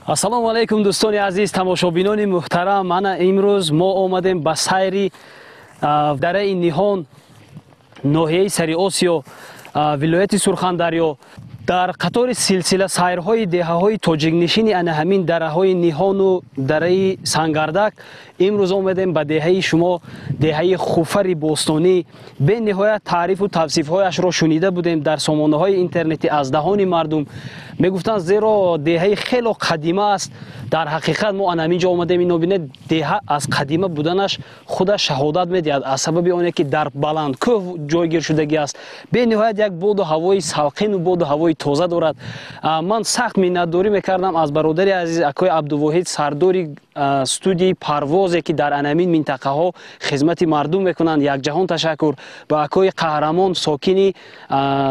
Ассалому алайкум дӯстони азиз, тамошобинони муҳтарам. Ана имрӯз мо омадем ба сайри дараи Ниҳон, ноҳияи Сариосиё, вилояти Сурхандарё. Дар қатори силсила сайрҳои деҳаҳои тоҷикнишини ана ҳамин дараҳои Ниҳону дараи Сангардак имрӯз омадем ба деҳаи шумо, деҳаи Хуфари бостонӣ. Бениҳоят таърифу тавсифҳояшро шунида будем дар сомонаҳои интернетӣ аз даҳони мардум. Мегуфтанд, зеро деҳаи хело қадима аст. Дар ҳақиқат мо ана ҳамин ҷо омадем. Ино бинед, деҳа аз қадима буданаш худаш шаҳодат медиҳад, аз сабаби оне ки дар баландкӯҳ ҷойгир шудагӣ аст. Бениҳоят як боду ҳавои салқину боду ҳавои тоза дорад. Ман сахт миннатдорӣ мекардам аз бародари азиз акои Абдувоҳид, сардори студияи Парвозе, ки дар анамин минтақаҳо хизмати мардум мекунанд. Якҷаҳон ташаккур ба акои Қаҳрамон, сокини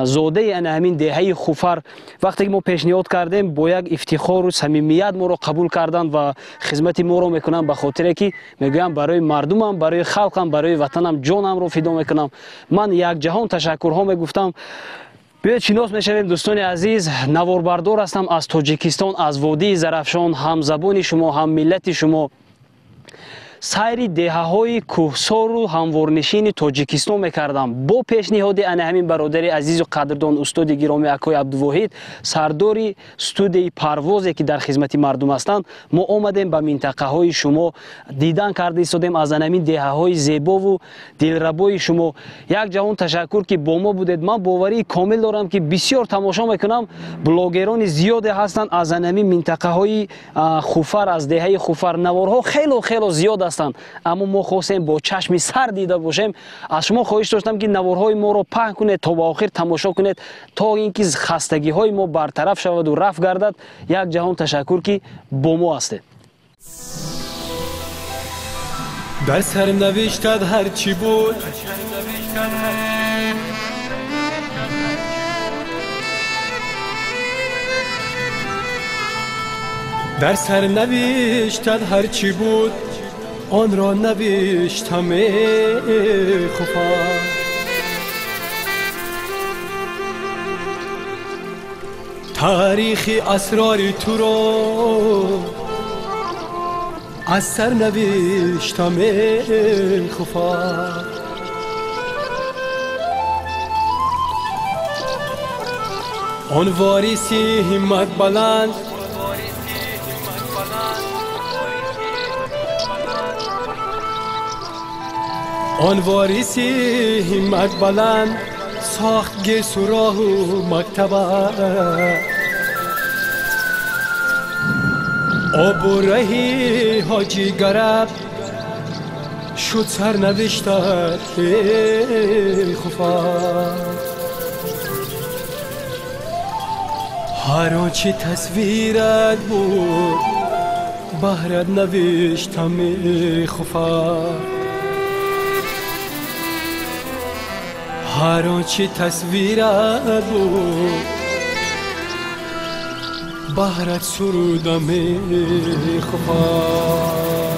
зодаи ана ҳамин деҳаи Хуфар. Вақте ки мо пешниҳод кардем, бо як ифтихору самимият моро қабул карданд ва хизмати моро мекунанд, ба хотире ки мегӯям барои мардумам, барои халқам, барои ватанам ҷонамро фидо мекунам. Ман якҷаҳон ташаккурҳо мегуфтам. Биёед шинос мешавем, дӯстони азиз. Наворбардор ҳастам аз Тоҷикистон, аз водии Зарафшон, ҳамзабони шумо, ҳаммиллати шумо. Сайри деҳаҳои кӯҳсору ҳамворнишини Тоҷикистон мекардам бо пешниҳоди ана ҳамин бародари азизу қадрдон, устоди гиромӣ акои Абдувоҳид, сардори студияи Парвозе, ки дар хизмати мардум ҳастанд. Мо омадем ба минтақаҳои шумо, дидан карда истодем аз ана ҳамин деҳаҳои зебову дилрабои шумо. Як ҷаҳон ташаккур, ки бо мо будед. Ман боварии комил дорам, ки бисёр тамошо мекунам, блогерони зиёде ҳастанд аз ана ҳамин минтақаҳои Хуфар, аз деҳаи Хуфар. Наворҳо хело хело зиёд ҳастанд, аммо мо хостем бо чашми сар дида бошем. Аз шумо хоҳиш доштам, ки наворҳои моро паҳн кунед, то ба охир тамошо кунед, то ин ки хастагиҳои мо бартараф шаваду рафт гардад. Як ҷаҳон ташаккур, ки бо мо ҳастед. Дар сарнавиштат ҳарчи буд, дар сарнавиштат ҳарчи буд, онро навиштам хуфар. Таърихи асрори туро аз сар навиштам хуфар. Он вориси ҳиммат баланд, он вориси ҳиммат баланд, сохт гесу роҳу мактаба. Обу раҳи ҳоҷи гараб шуд сарнавиштат хуфар. Ҳар он чи тасвират буд, баҳрат навиштам хуфар. Ҳар он чи тасвират буд, баҳрат сурудам хуфар.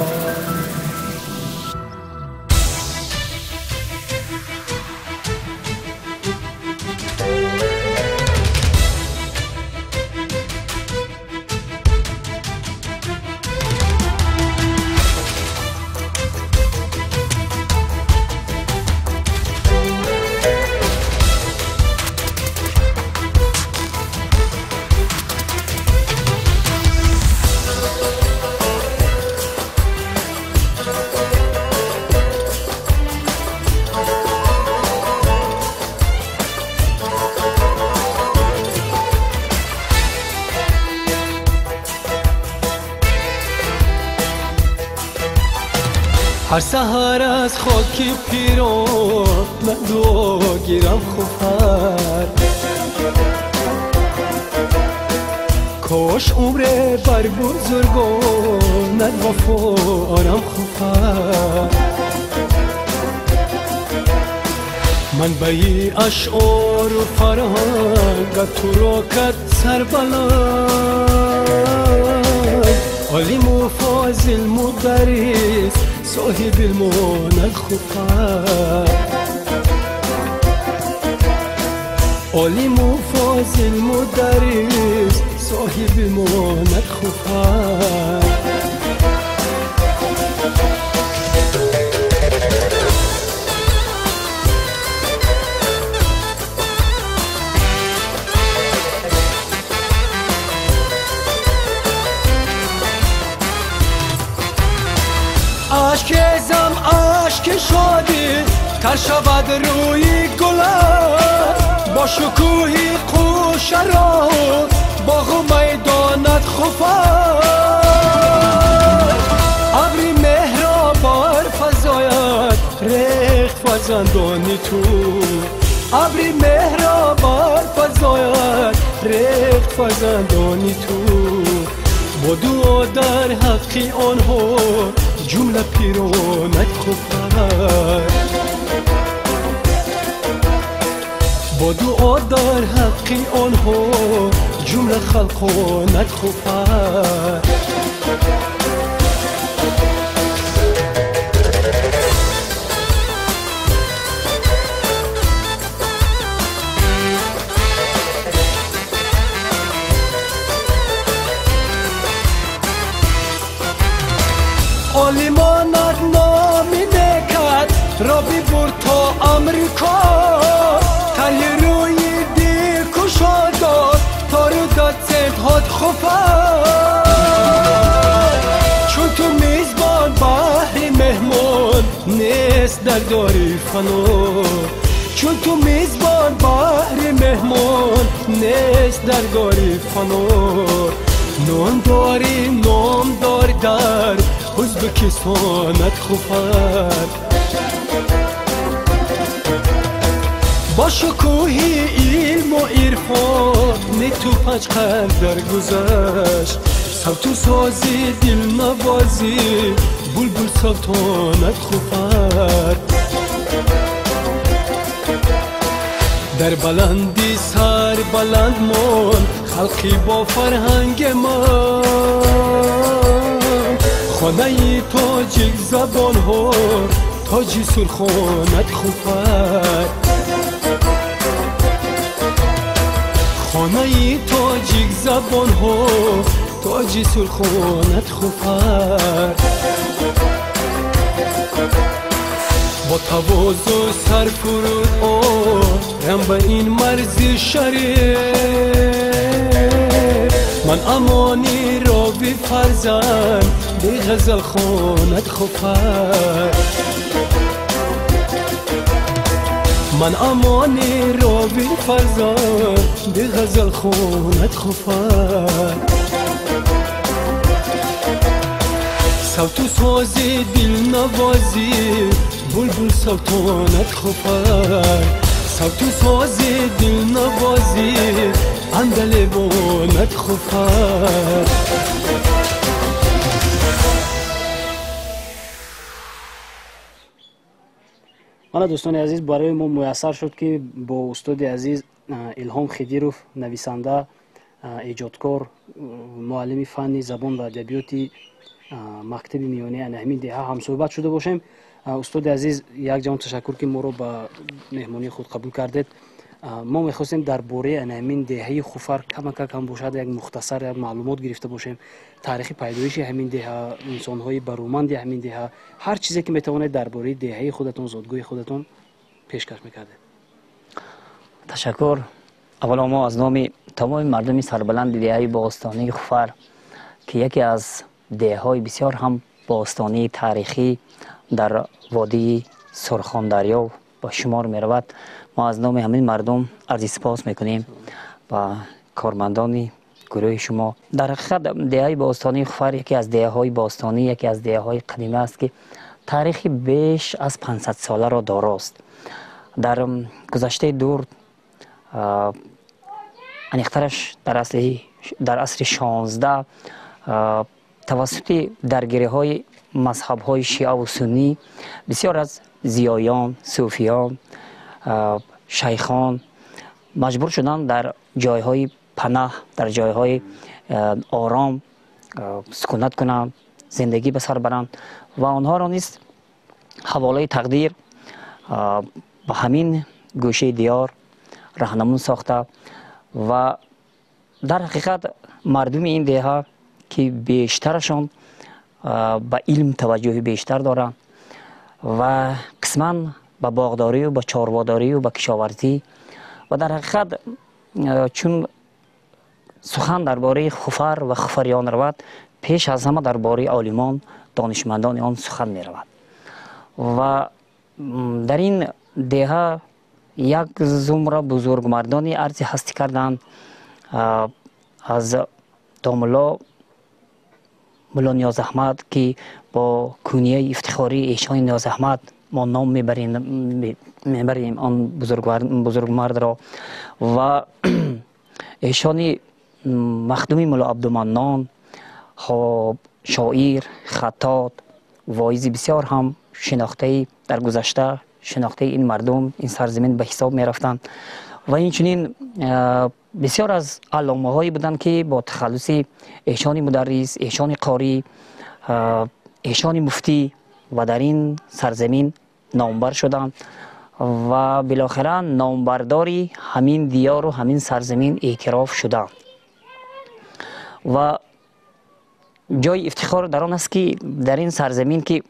Ҳар саҳар аз хоки пирон ман дуо гирам хуфар. Кош умре бар бузургонат вафорам хуфар. Манбаи ашъору фарҳангат туро кард сарбаланд. Олиму фозил мударрис, соҳиби илмонат хуфар. Олиму фозил мударрис, соҳиби илмонат хуфар. Ашкезам ашки шодӣ тар шавад рӯи гулат бо шукӯҳи қӯшаро боғу майдонат хуфат абри меҳро бар фазояд рехт фарзандони ту абри меҳро бар фазояд рехт фарзандони ту бо дуо дар ҳаққи онҳо ҷумла пиронат хуфат бо дуо дар ҳаққи онҳо ҷумла халқонат хуфат олимонат номи мекард ро бибурд то Амрико тали рӯи дилкушо дод то рӯдод зедҳот хуфат чун ту мизбон баҳри меҳмон нест дар дори фано чун ту мизбон баҳри меҳмон нест дар дори фано ном дорӣ ном дори дар Ӯзбекистонат хуфат бо шукӯҳи илму ирфони ту панҷ қарн даргузашт савту сози дилнавозӣ булбул салтонат хуфат дар баландӣ сар баланд мон халқи бо фарҳанги ма хонаи тоҷик забонҳо тоҷи сурхонат хуфат хонаи тоҷик забонҳо тоҷи сурхонат хуфат бо тавозӯ сар фуруд орам ба ин марзи шариф ман амони рови фарзанд беғазал хонат хуфат ман амони рови фарзанд беғазал хонат хуфат савту сози дилнавозӣ булбул салтонат хуфат савту сози дилнавозӣ андалебонат хуфат. Мана дӯстони азиз, барои мо муяссар шуд, ки бо устоди азиз Илҳом Хидиров, нависанда, эҷодкор, муаллими фанни забон ва адабиёти мактаби миёнаи ана ҳамин деҳа ҳамсӯҳбат шуда бошем. Устоди азиз, як ҷаҳон ташаккур, ки моро ба меҳмонии худ қабул кардед. Мо мехостем дар бораи ана ҳамин деҳаи Хуфар камакак ҳам бошад як мухтасар як маълумот гирифта бошем. Таърихи пайдоиши ҳамин деҳа, инсонҳои бароманди ҳамин деҳа, ҳар чизе ки метавонед дар бораи деҳаи худатон, зодгоҳи худатон пешкаш мекардед. Ташаккур. Аввало мо аз номи тамоми мардуми сарбаланди деҳаи бостонии Хуфар, ки яке аз деҳаҳои бисёр ҳам бостонии таърихӣ дар водии Сурхондарё ба шумор меравад, мо аз номи ҳамин мардум арзи сипос мекунем ба кормандони гурӯҳи шумо. Дар ҳақиқат деҳаи бостонии Хуфар яке аз деҳаҳои бостонӣ, яке аз деҳаҳои қадима аст, ки таърихи беш аз 500 соларо дорост. Дар гузаштаи дур, аниқтараш дар асри 16, тавассути даргириҳои мазҳабҳои шиаву суннӣ бисёр аз зиёён, сӯфиён, шайхон маҷбур шуданд дар ҷойҳои панаҳ, дар ҷойҳои ором сукунат кунанд, зиндагӣ ба сар баранд ва онҳоро низ ҳаволаи тақдир ба ҳамин гӯшаи диёр раҳнамун сохта. Ва дар ҳақиқат мардуми ин деҳа, ки бештарашон ба илм таваҷҷӯҳи бештар доранд ва қисман ба боғдорию ба чорводорию ба кишоварзӣ, ва дар ҳақиқат чун сухан дар бораи Хуфар ва хуфариён равад, пеш аз ҳама дар бораи олимон, донишмандони он сухан меравад. Ва дар ин деҳа як зумра бузургмардони арзи ҳастӣ карданд, аз домулло Мулло Ниёз Аҳмад, ки бо кунияи ифтихории эшони Ниёз Аҳмад мо ном мебарем он бузургмардро, ва эшони Махдуми Мулло Абдуманнон, шоир, хаттот, воизи бисёр ҳам шинохтаи дар гузашта, шинохтаи ин мардум, ин сарзамин ба ҳисоб мерафтанд. Ва инчунин бисёр аз алломаҳое буданд, ки бо тахаллуси эшони мударрис, эшони қорӣ, эшони муфтӣ ва дар ин сарзамин номбар шуданд ва билохира номбардори ҳамин диёру ҳамин сарзамин эътироф шуданд. Ва ҷои ифтихор дар он аст, ки дар ин сарзамин, ки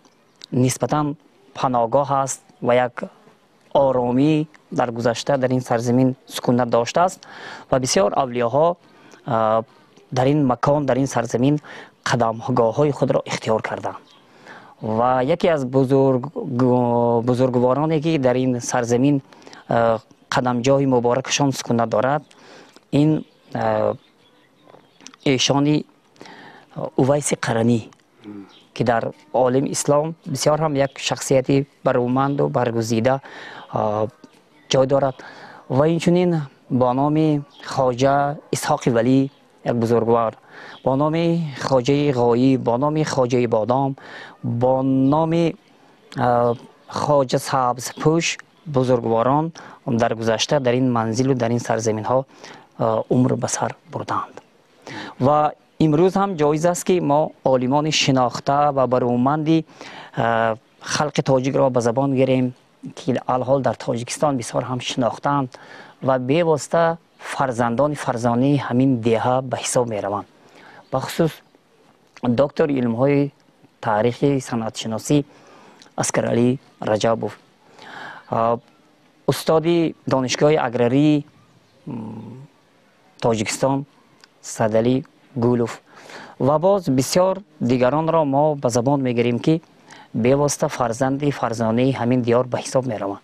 нисбатан паноҳгоҳ аст ва як оромӣ дар гузашта дар ин сарзамин сукунат доштааст, ва бисёр авлиёҳо дар ин макон, дар ин сарзамин қадамгоҳҳои худро ихтиёр карданд. Ва яке аз бузургвороне, ки дар ин сарзамин қадамҷоҳи муборакашон сукунат дорад, ин эшони Увайси Қаранӣ, ки дар олами ислом бисёр ҳам як шахсияти баруманду баргузида ҷой дорад. Ва инчунин бо номи Хоҷа Исҳоқи Валӣ, як бузургвор, бо номи Хоҷаи Ғоиб, бо номи Хоҷаи Бодом, бо номи Хоҷа Сабзпӯш, бузургворон дар гузашта дар ин манзилу дар ин сарзаминҳо умр ба сар бурданд. Ва имрӯз ҳам ҷоиз аст, ки мо олимони шинохта ва баруманди халқи тоҷикро ба забон гирем, ки алҳол дар Тоҷикистон бисёр ҳам шинохтаанд ва бевосита фарзандони фарзонии ҳамин деҳа ба ҳисоб мераванд. Бахусус доктори илмҳои таърихи санъатшиносӣ Аскаралӣ Раҷабов, устоди Донишгоҳи аграрии Тоҷикистон Садалӣ Гулов ва боз бисёр дигаронро мо ба забон мегирем, ки бевосита фарзанди фарзонаи ҳамин диёр ба ҳисоб мераванд.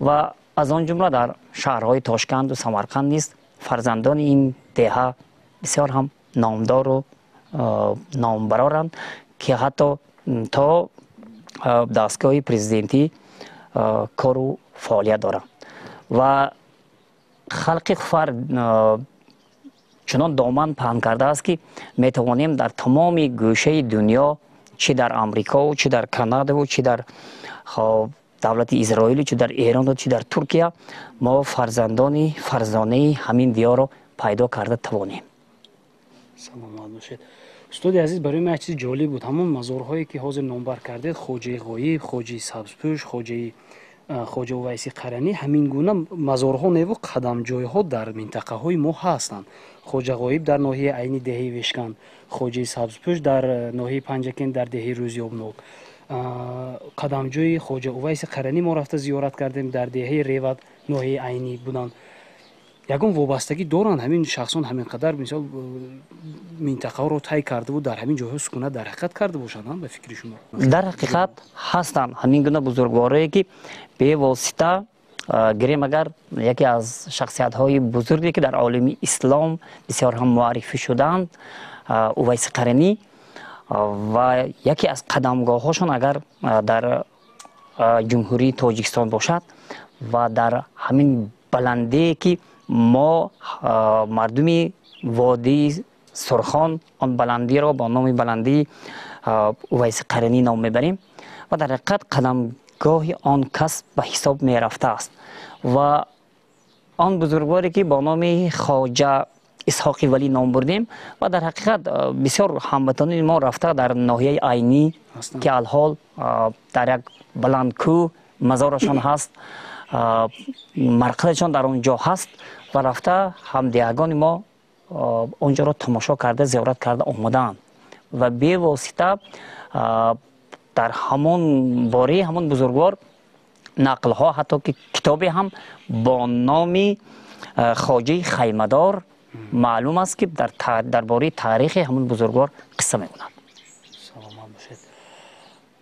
Ва аз он ҷумла дар шаҳрҳои Тошканду Самарқанд низ фарзандони ин деҳа бисёр ҳам номдору номбароранд, ки ҳатто то дастгоҳи президентӣ кору фаъолият доранд. Ва халқи Хуфар чунон доман паҳн кардааст, ки метавонем дар тамоми гӯшаи дунё, чӣ дар Амрикову, чӣ дар Канадаву, чӣ дар давлати Изроилу, чӣ дар Эрону, чӣ дар Туркия, мо фарзандони фарзонаи ҳамин диёрро пайдо карда тавонем. Саломат бошед, устоди азиз. Барои ман як чизи ҷолиб буд: ҳамон мазорҳое, ки ҳозир номбар кардед, Хоҷаи Ғоиб, Хоҷаи Сабзпӯш, Хоҷа Увайси Қаранӣ, ҳамин гуна мазорҳо неву қадамҷойҳо дар минтақаҳои мо ҳастанд. Хоҷа Ғоиб дар ноҳияи Айни, деҳаи Вешканд, Хоҷаи Сабзпӯш дар ноҳияи Панҷакент, дар деҳаи Рӯзиёбнок, қадамҷои Хоҷа Увайси Қаранӣ мо рафта зиёрат кардем, дар деҳаи Реват, ноҳияи Айнӣ буданд. Ягон вобастагӣ доранд ҳамин шахсон? Ҳамин қадар, мисол, минтақаҳоро тай кардаву дар ҳамин ҷойҳо сукунат дар ҳақиқат карда бошанд, ба фикри шумо? Дар ҳақиқат ҳастанд ҳамин гуна бузургворое, ки бевосита, гирем агар, яке аз шахсиятҳои бузурге, ки дар олами ислом бисёр ҳам муаррифӣ шуданд, Увайси Қаранӣ, ва яке аз қадамгоҳҳошон агар дар Ҷумҳурии Тоҷикистон бошад ва дар ҳамин баландие, ки мо мардуми водии Сурхон он баландиро бо номи баландии Увайси Қаранӣ ном мебарем, ва дар ҳақиқат қадамгоҳи он кас ба ҳисоб мерафтааст. Ва он бузургворе, ки бо номи Хоҷа Исҳоқи Валӣ ном бурдем, ва дар ҳақиқат бисёр ҳамватанони мо рафта дар ноҳияи Айнӣ, ки алҳол дар як баландкӯҳ мазорашон ҳаст, марқадашон дар он ҷо ҳаст, ва рафта ҳамдиҳагони мо он ҷоро тамошо карда, зиёрат карда омадаанд. Ва бевосита дар ҳамон бораи ҳамон бузургвор нақлҳо, ҳатто ки китобе ҳам бо номи Хоҷаи Хаймадор маълум аст, ки дар бораи таърихи ҳамон бузургвор қисса мекунад. Саломат бошед.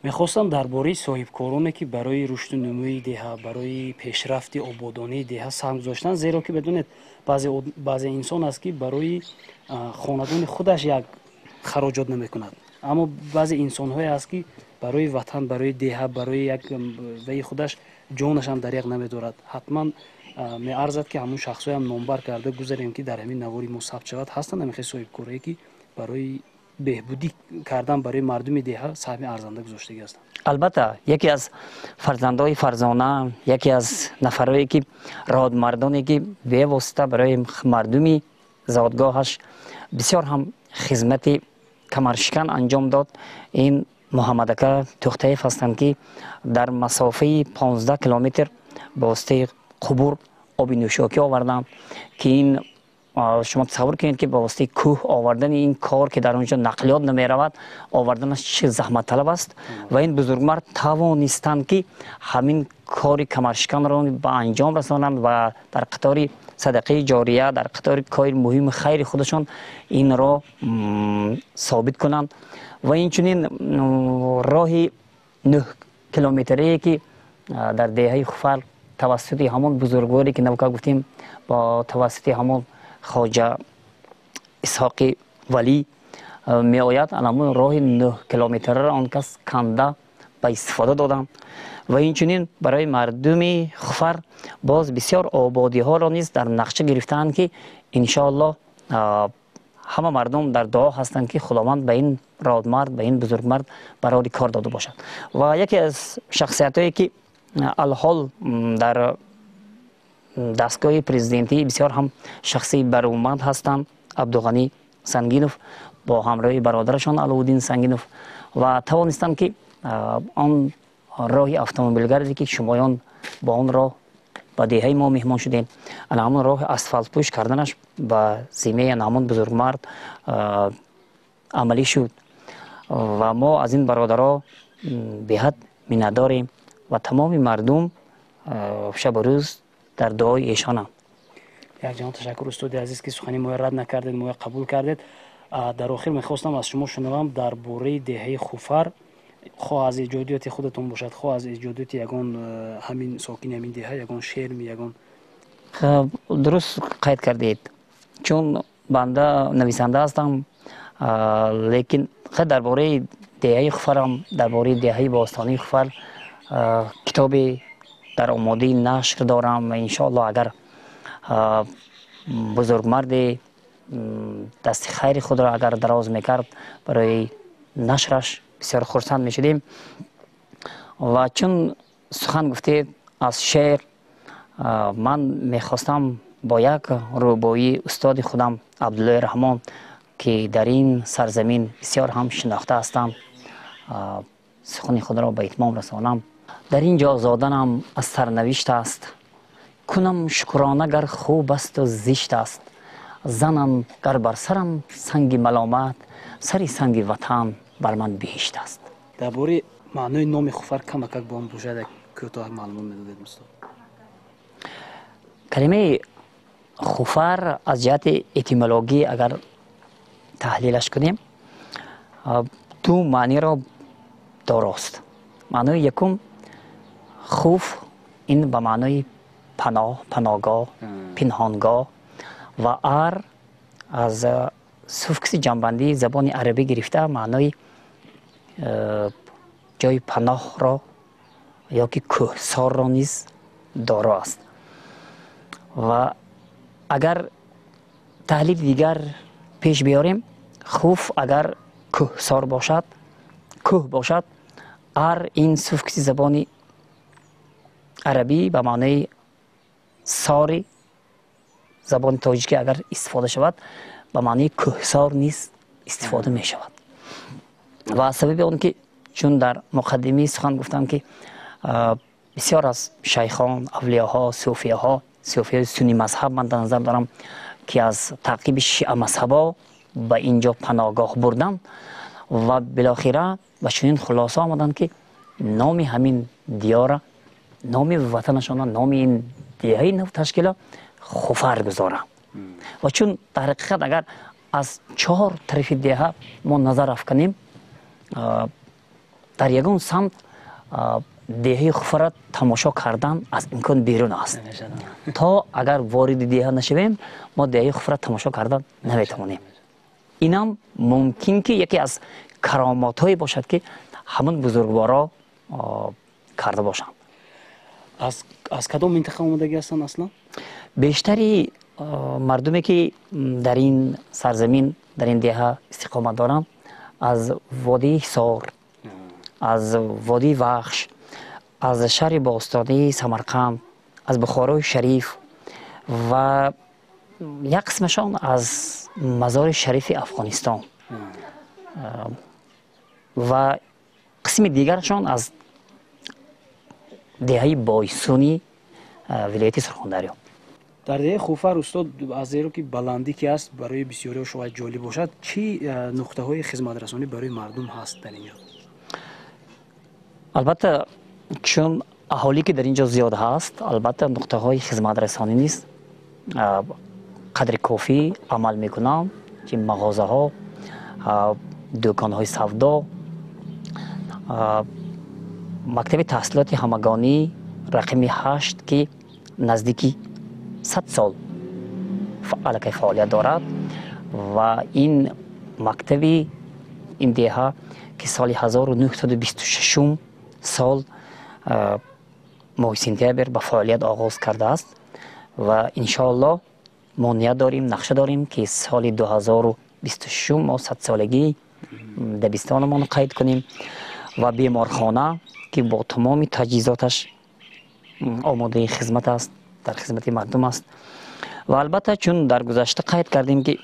Мехостам дар бораи соҳибкороне, ки барои рушду нумӯи деҳа, барои пешрафти ободонии деҳа саҳм гузоштанд, зеро ки медонед, баъзе инсон аст, ки барои хонадони худаш як хароҷот намекунад, аммо баъзе инсонҳое аст, ки барои ватан, барои деҳа, барои як ваи худаш ҷонашам дареғ намедорад. Ҳатман меарзад, ки ҳамун шахсҳоям номбар карда гузарем, ки дар ҳамин навори мо сабт шавад. Ҳастанд ҳамихел соҳибкорое, ки барои беҳбудӣ кардан барои мардуми деҳа саҳми арзанда гузоштагӣ ҳастанд? Албатта, яке аз фарзандои фарзона, яке аз нафарое, ки родмардоне, ки бевосита барои мардуми зодгоҳаш бисёр ҳам хизмати камаршикан анҷом дод, ин Муҳаммадака Тӯхтаев ҳастанд, ки дар масофаи 15 километр ба воситаи қубур оби нӯшокӣ оварданд, ки ин шумо тасаввур кунед, ки ба воситаи кӯҳ овардани ин кор, ки дар он ҷо нақлиёт намеравад, оварданаш чӣ заҳматталаб аст. Ва ин бузургмард тавонистанд, ки ҳамин кори камаршиканро ба анҷом расонанд ва дар қатори садақаи ҷория, дар қатори кори муҳими хайри худашон инро собит кунанд. Ва инчунин роҳи 9 километрие, ки дар деҳаи Хуфар тавассути ҳамон бузургворе, ки навка гуфтем, бо тавассути ҳамон Хоҷа Исҳоқи Валӣ меояд, ҳамон роҳи 9 километрро он кас канда ба истифода доданд. Ва инчунин барои мардуми Хуфар боз бисёр ободиҳоро низ дар нақша гирифтаанд, ки иншоаллоҳ ҳама мардум дар дуо ҳастанд, ки Худованд ба ин родмард, ба ин бузургмард барори кор дода бошад. Ва яке аз шахсиятҳое, ки алҳол дар дастгоҳи президентӣ бисёр ҳам шахси баромад ҳастанд, Абдуғанӣ Сангинов бо ҳамроҳи бародарашон Аловуддин Сангинов, ва тавонистанд, ки он роҳи автомобилгарде, ки шумоён бо он роҳ ба деҳаи мо меҳмон шудем, ана ҳамон роҳи асфалтпӯш карданаш ба зиммаи ана ҳамон бузургмард амалӣ шуд. Ва мо аз ин бародаро беҳад миннатдорем ва тамоми мардум шабу рӯз дар дуои эшонанд. Якҷаҳон ташаккур, устоди азиз, ки сухани моя рад накардед, моя қабул кардед. Дар охир мехостам аз шумо шунавам дар бораи деҳаи Хуфар, хоҳ аз эҷодиёти худатон бошад, хоҳ аз эҷодиёти ягон ҳамин сокини ҳамин деҳа, ягон шеърми, ягон. Дуруст қайд кардед, чун банда нависанда ҳастам, лекин дар бораи деҳаи Хуфарам, дар бораи деҳаи бостонии Хуфар китобе дар омодаи нашр дорам ва иншоаллоҳ, агар бузургмарде дасти хайри худро агар дароз мекард барои нашраш, бисёр хурсанд мешудем. Ва чун сухан гуфтед аз шеър, ман мехостам бо як рӯбоии устоди худам Абдуллои Раҳмон, ки дар ин сарзамин бисёр ҳам шинохта ҳастам, сухани худро ба итмом расонам. Дар ин ҷо зоданам аз сарнавишт аст, кунам шукрона гар хуб асту зишт аст, занам гар бар сарам санги маломат, сари санги ватан бар ман биҳишт аст. Дар бораи маънои номи Хуфар камакак бо он бошад, як кӯтоҳ маълумот медодед, устод. Калимаи Хуфар аз ҷиҳати этимологӣ агар таҳлилаш кунем, ду маъниро дорост. Маънои якум, хуф ин ба маънои паноҳ, паноҳгоҳ, пинҳонгоҳ, ва ар аз суффикси ҷамъбандии забони арабӣ гирифта маънои ҷои паноҳро ё ки кӯҳсорро низ доро аст. Ва агар таҳлили дигар пеш биёрем, хуф агар кӯҳсор бошад, кӯҳ бошад, ар ин суффикси забони арабӣ ба маънои сори забони тоҷикӣ агар истифода шавад, ба маънои кӯҳсор низ истифода мешавад. Ва аз сабаби он ки чун дар муқаддимаи сухан гуфтам, ки бисёр аз шайхон, авлиёҳо, суфияҳо, суфияи сунни мазҳаб ман дар назар дорам, ки аз таъқиби шиа мазҳабо ба ин ҷо паноҳгоҳ бурданд ва билохира ба чунин хулоса омаданд, ки номи ҳамин диёра, номи ватанашона, номи ин деҳаи навташкила Хуфар гузоранд. Ва чун дар ҳақиқат агар аз чор тарафи деҳа мо назар афканем. Дар ягон самт деҳаи Хуфарро тамошо кардан аз имкон берун аст. То агар вориди деҳа нашавем, мо деҳаи Хуфарро тамошо кардан наметавонем. Инам мумкин ки яке аз каромотҳое бошад, ки ҳамон бузургворо карда бошанд. Аз кадом минтақа омодагӣ ҳастанд аслан? Бештари мардуме ки дар ин сарзамин, дар ин деҳа истиқомат доранд, аз водии Ҳисор, аз водии Вахш, аз шаҳри бостонии Самарқанд, аз Бухорои Шариф ва як қисмашон аз Мазори Шарифи Афғонистон ва қисми дигарашон аз деҳаи Бойсуни вилояти Сурхондарё. Дар деҳаи Хуфар, устод, аз зеро ки баландӣ ки аст, барои бисёриҳо шояд ҷолиб бошад, чӣ нуқтаҳои хизматрасонӣ барои мардум ҳаст дар ин ҷо? Албатта, чун аҳолӣ ки дар ин ҷо зиёд ҳаст, албатта нуқтаҳои хизматрасонӣ низ қадри кофӣ амал мекунанд, ки мағозаҳо, дӯконҳои савдо, мактаби таҳсилоти ҳамагонӣ рақами 8, ки наздики 100 сол аллакай фаъолият дорад, ва ин мактаби ин деҳа, ки соли 1926 сол моҳи сентябр ба фаъолият оғоз кардааст, ва иншоаллоҳ мо ният дорем, нақша дорем, ки соли 2026 мо 100-солагии дабистонамон қайд кунем, ва беморхона, ки бо тамоми таҷҳизоташ омодаи хизмат аст, дар хизмати мардум аст. Ва албатта, чун дар гузашта қайд кардем, ки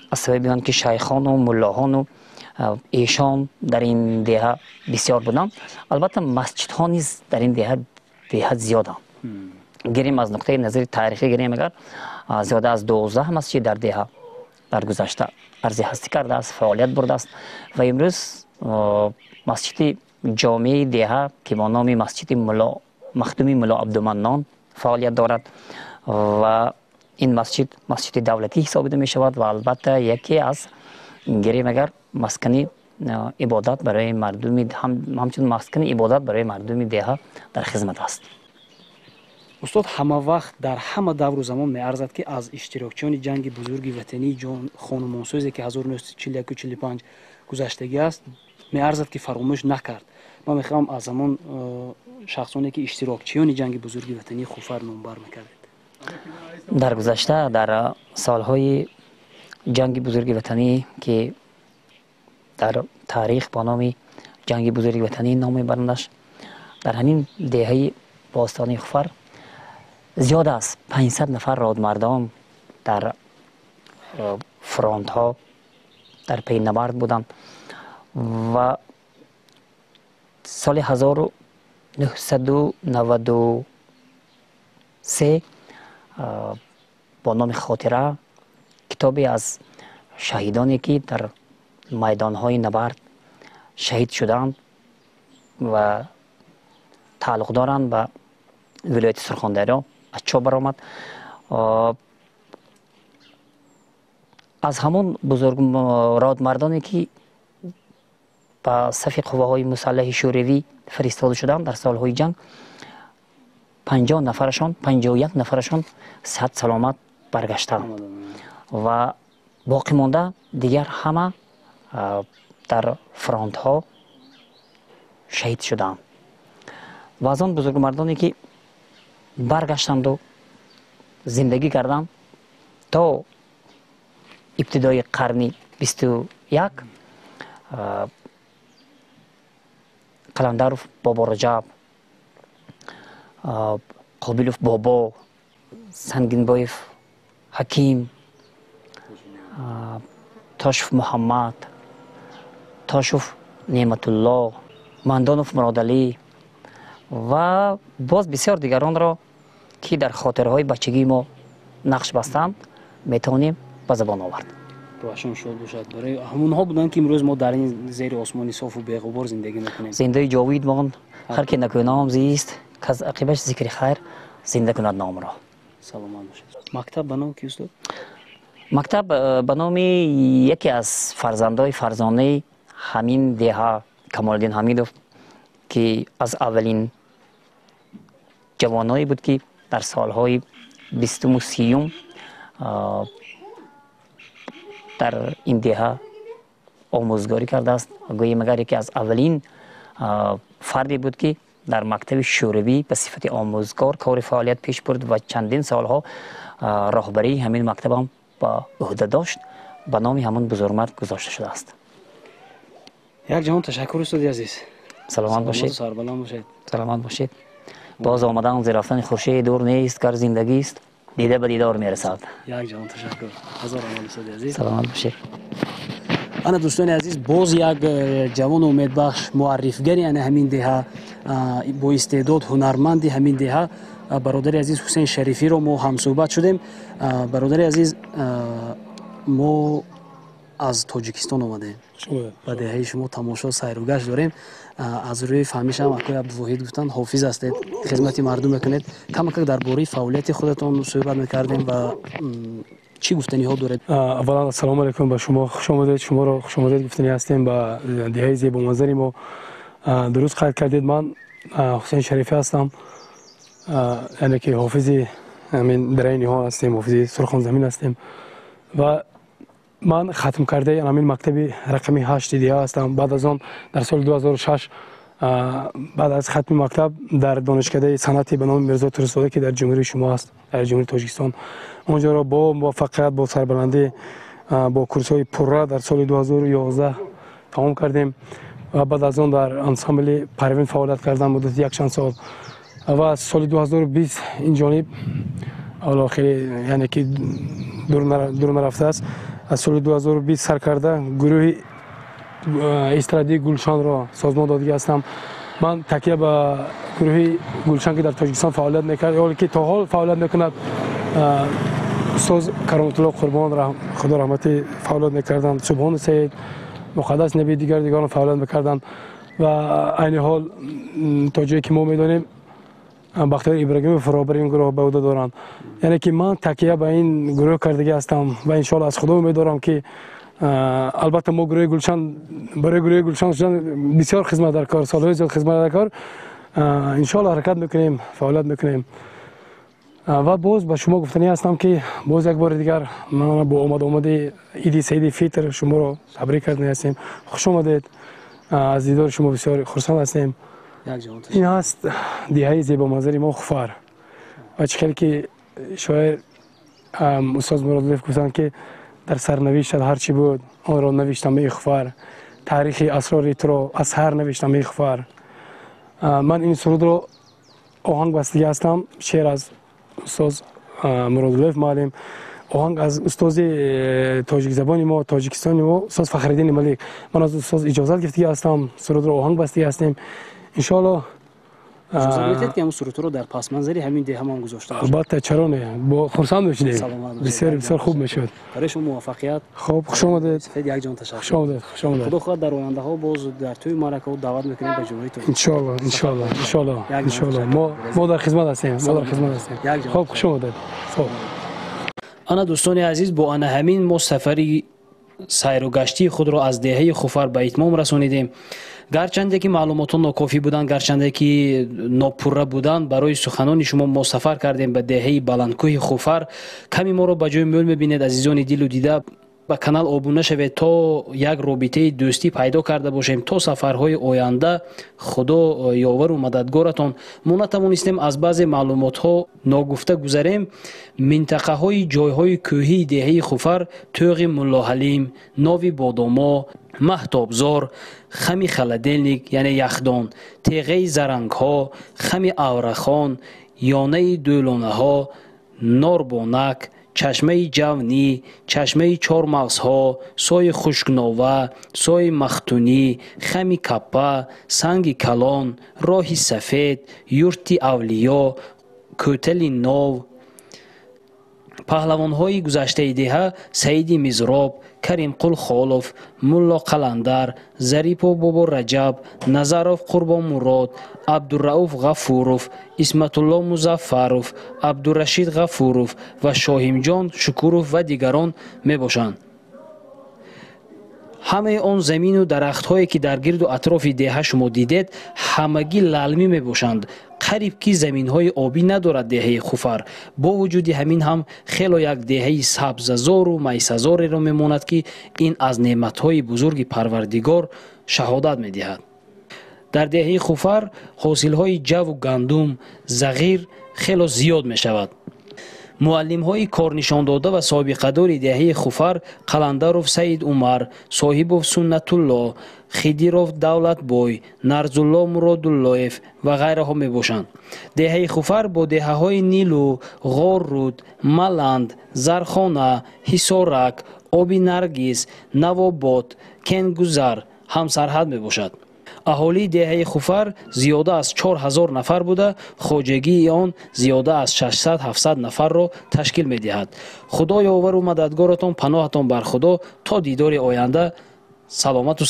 аз сабаби он ки шайхону муллоҳону эшон дар ин деҳа бисёр буданд, албатта масҷидҳо низ дар ин деҳа беҳад зиёданд. Гирем аз нуқтаи назари таърихӣ гирем, агар зиёда аз 12 масҷид дар деҳа дар гузашта арзи ҳастӣ кардааст, фаъолият бурдааст, ва имрӯз масҷиди ҷомеи деҳа, ки бо номи масҷиди Махдуми Мулло Абдуманнон фаъолият дорад, ва ин масҷид масҷиди давлатӣ ҳисобида мешавад, ва албатта яке аз гирем агар маскани ибодат барои мардуми, ҳамчун маскани ибодат барои мардуми деҳа дар хизмат аст. Устод, ҳама вақт дар ҳама давру замон меарзад, ки аз иштирокчиёни ҷанги бузурги ватании хонумонсӯзе, ки 1941-45 гузаштагӣ аст, меарзад, ки фаромӯш накард. Ман мехоҳам аз ҳамон шахсоне, ки иштирокчиёни ҷанги бузурги ватании Хуфар номбар мекардед. Дар гузашта, дар солҳои ҷанги бузурги ватанӣ, ки дар таърих бо номи ҷанги бузурги ватанӣ ном мебарандаш, дар ҳамин деҳаи бостонии Хуфар зиёд аз 500 нафар родмардон дар фронтҳо дар пайи набард буданд, ва соли 1993 бо номи хотира китобе аз шаҳидоне, ки дар майдонҳои набард шаҳид шуданд ва тааллуқ доранд ба вилояти Сурхондарё, аз чоп баромад. Аз ҳамон бузург родмардоне, ки ба сафи қувваҳои мусаллаҳи шӯравӣ фиристода шуданд дар солҳои ҷанг, 50 нафарашон, 51 нафарашон сиҳат саломат баргаштанд, ва боқӣ монда дигар ҳама дар фронтҳо шаҳид шуданд. Ва аз он бузургмардоне, ки баргаштанду зиндагӣ карданд то ибтидои қарни 21, Қаландаров Бобораҷаб, Қобилов Бобо, Сангинбоев Ҳаким, Тошев Муҳаммад, Тошев Неъматулло, Мандонов Муродалӣ ва боз бисёр дигаронро, ки дар хотираҳои бачагии мо нақш бастанд, метавонем ба забон овард. Рӯҳашон шод бошад. Барои ҳамонҳо буданд, ки имрӯз мо дар ин зери осмони софу беғубор зиндагӣ мекунем. Зиндаи ҷовид мон, ҳар ки накӯном зист, каз ақибаш зикри хайр зинда кунад номро. Саломат бошед. Мактаб ба номи ки, устод? Мактаб ба номи яке аз фарзандои фарзонаи ҳамин деҳа, Камолиддин Ҳамидов, ки аз аввалин ҷавоное буд, ки дар солҳои 20-уму 30-ум дар ин деҳа омӯзгорӣ кардааст. Гӯё магар яке аз аввалин фарде буд, ки дар мактаби шӯравӣ ба сифати омӯзгор кори фаъолият пеш бурд ва чандин солҳо роҳбарии ҳамин мактабам ба ӯҳда дошт. Ба номи ҳамон бузургмард гузошта шудааст. Як ҷаҳон ташаккур, устоди азиз. Саломат бошед. Сарбаланд бошед. Саломат бошед. Боз омадан зи рафтани хуршед дур нест, гар зиндагист, дида ба дидор мерасад. Як ҷаҳон ташаккур. Ҳазор раҳмат, устоди азиз. Саломат бошед. Ана, дӯстони азиз, боз як ҷавону умедбахш, муаррифгари ана ҳамин деҳа, бо истеъдод, ҳунарманди ҳамин деҳа, бародари азиз Ҳусейн Шарифиро мо ҳамсӯҳбат шудем. Бародари азиз, мо аз Тоҷикистон омадем, ба деҳаи шумо тамошо, сайругашт дорем. Аз рӯи фаҳмишам, акои Абдувоҳид гуфтанд, ҳофиз ҳастед, хизмати мардум мекунед. Камакак дар бораи фаъолияти худатон суҳбат мекардем ва чӣ гуфтаниҳо доред? Аввалан, ассалому алайкум ба шумо, хуш омадед. Шуморо хуш омадед гуфтанӣ ҳастем ба деҳаи зебоманзари мо. Дуруст қайд кардед, ман Ҳусейн Шарифӣ ҳастам, яъне ки ҳофизи ҳамин дараи Ниҳон ҳастем, ҳофизи Сурхонзамин ҳастем ва ман хатмкардаи ҳамин мактаби рақами 8 деҳа ҳастам. Баъд аз он дар соли 2006, баъд аз хатми мактаб, дар донишкадаи санъати ба номи Мирзо Турсунзода, ки дар ҷумҳурии шумо аст, дар ҷумҳурии Тоҷикистон, онҷоро бо муваффақият, бо сарбаландӣ, бо курсҳои пурра дар соли 2011 тамом кардем ва баъд аз он дар ансамбли Парвин фаъолият кардам муддати якчанд сол ва соли 2020 ин ҷониб, ҳоло хеле, яъне ки дур нарафтааст, аз соли 2020 сар карда гурӯҳи эстрадии Гулшанро созмон додагӣ ҳастам. Ман такя ба гурӯҳи Гулшан, ки дар Тоҷикистон фаъолият мекард, ҳоле ки то ҳол фаъолият мекунад, устоз Кароматулло Қурбон, худо раҳматӣ, фаъолият мекарданд, Субҳону Саид, Муқаддас Наби, дигар дигарон фаъолият мекарданд ва айни ҳол, то ҷое ки мо медонем, Бахтиёр Ибрагимов роҳбари ин гурӯҳ ба ӯҳда доранд. Яъне ки ман такя ба ин гурӯҳ кардагӣ ҳастам ва иншоалло аз худо умед дорам, ки албатта мо гурӯҳи Гулшан, барои гурӯҳи Гулшан шудан бисёр хизмат дар кор, солҳои зиёд хизмат дар кор. Иншоалло ҳаракат мекунем, фаъолият мекунем. Ва боз ба шумо гуфтанӣ ҳастам, ки боз як бори дигар ман бо омад-омади иди саиди Фитр шуморо табрик карданӣ ҳастем. Хуш омадед, аз дидори шумо бисёр хурсанд ҳастем. Ин ҳаст деҳаи зебоманзари мо Хуфар. Ва чӣ хеле ки шоир устоз Муродалиев гуфтанд, ки дар сарнавиштат ҳар чӣ буд, онро навиштам, эй Хуфар, таърихи асрори туро аз ҳар навиштам, эй Хуфар. Ман ин сурудро оҳанг бастагӣ ҳастам. Шеър аз устоз Муродуллоев муаллим, оҳанг аз устози тоҷикзабони мо, Тоҷикистони мо, устоз Фахриддини Малик. Ман аз устоз иҷозат гирифтагӣ ҳастам, сурудро оҳанг бастагӣ ҳастем, иншоалло. Иҷозат медиҳед, ки ҳамун сурудҳоро дар пасманзари ҳамин деҳамон гузошта бошем? Албатта, чаро не, бо хурсанд мешудем, бисёр бисёр хуб мешуд. Барои шумо муваффақият. Хуб, хуш омадед. Сафед, як ҷон ташаккур. Хуш омадед, хуш омадед. Худо хоҳад, дар ояндаҳо боз дар тӯи маъракаҳо даъват мекунем ба ҷумҳурии Тоҷикистон. Иншоалло, иншоалло, иншоалло, иншоалло. Мо дар хизмат ҳастем, мо дар хизмат ҳастем. Хуб, хуш омадед. Хуб. Ана, дӯстони азиз, бо ана ҳамин мо сафари сайругаштии худро аз деҳаи Хуфар ба итмом расонидем. Гарчанде ки маълумотҳо нокофӣ буданд, гарчанде ки нопурра буданд, барои суханони шумо мо сафар кардем ба деҳаи баландкӯҳи Хуфар. Ками моро ба ҷои мӯл мебинед, азизони дилу дида. Ба канал обуна шавед, то як робитаи дӯстӣ пайдо карда бошем. То сафарҳои оянда Худо ёвару мададгоратон. Мо натавонистем аз баъзе маълумотҳо ногуфта гузарем. Минтақаҳои ҷойҳои кӯҳии деҳаи Хуфар: тӯғи Муллоҳалим, Нови Бодомо, Маҳтобзор, хами Холодильник, яъне яхдон, теғаи Зарангҳо, хами Аврахон, ёнаи Дӯлонаҳо, Норбонак, чашмаи Ҷавнӣ, чашмаи Чормағзҳо, сои Хушкнова, сои Махтунӣ, хами Каппа, Санги Калон, Роҳи Сафед, Юрти Авлиё, Кӯтали Нов. Паҳлавонҳои гузаштаи деҳа: Саиди Мизроб, Каримқул Холов, Мулло Қаландар, Зарипов Бобо Раҷаб, Назаров Қурбонмурод, Абдурауф Ғафуров, Исматулло Музаффаров, Абдурашид Ғафуров ва Шоҳимҷон Шукуров ва дигарон мебошанд. Ҳамаи он замину дарахтҳое, ки дар гирду атрофи деҳа шумо дидед, ҳамагӣ лалмӣ мебошанд. Қариб ки заминҳои обӣ надорад деҳаи Хуфар. Бо вуҷуди ҳамин ҳам хело як деҳаи сабзазору майсазореро мемонад, ки ин аз неъматҳои бузурги Парвардигор шаҳодат медиҳад. Дар деҳаи Хуфар ҳосилҳои ҷаву гандум, зағир хело зиёд мешавад. Муаллимҳои корнишондода ва собиқадори деҳаи Хуфар Қаландаров Саид Умар, Соҳибов Суннатулло, Хидиров Давлатбой, Нарзулло Муродуллоев ва ғайраҳо мебошанд. Деҳаи Хуфар бо деҳаҳои Нилу, Ғорруд, Маланд, Зархона, Ҳисорак, Оби Наргиз, Навобод, Кенгузар ҳамсарҳад мебошад. Аҳолии деҳаи Хуфар зиёда аз 4000 нафар буда, хоҷагии он зиёда аз 600-700 нафарро ташкил медиҳад. Худо ёвару мададгоратон, паноҳатон бар Худо. То дидори оянда, саломату.